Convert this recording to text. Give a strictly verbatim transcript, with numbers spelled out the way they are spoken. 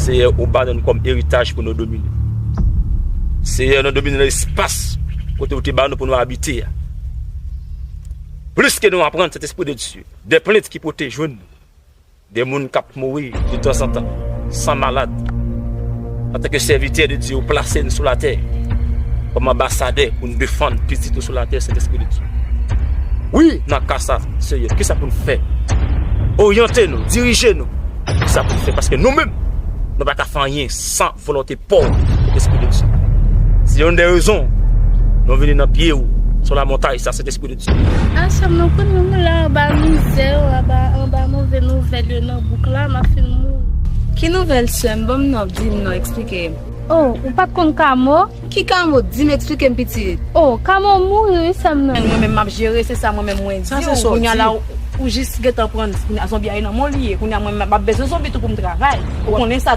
Seyè, ou ba nou kòm eritaj pou nou domine. Seyè, nou domine nan espas kote ou te ba nou pou nou abite a. Plis ke nou aprann Sentespri de Dye, de plent ki pote jwenn nou, de moun k ap mouri de tanzantan, san malad. Antanke sèvitè de Dye, ou plase nou sou latè kòm anbasadè pou n defann pitit ou sou latè, Sentespri de Dye. Wi, nan ka sa, Seyè, kisa pou n fè? Oryante nou, dirije nou. Kisa pou n fè? Paske nou menm, nou pa ka fè anyen san volonte pa w, Sentespri de Dye. Se youn de rezon nou vini nan pye w, sou lamontay sa, Sentespri de Dye. A, sè m, nou konn nou la anba mizè yo, anba, anba move nouvèl yo nan bouk la, m ap fin mouri. Ki nouvèl, sè m? Ban m non, di m non, eksplike m. Oh, ou pa t konn Kamo? Ki Kamo? Di m, eksplike m, pitit. Oh, Kamo mouri, wi, sè m nan. Mwen menm m ap jere, se sa mwen menm mwen di w. Kounye a la, ou, ou jis gentan pran, kounye a zonbi a ye nan men w li ye. Kounye a mwen menm m ap bezwen zonbi tou pou m travay. Ou konnen sa,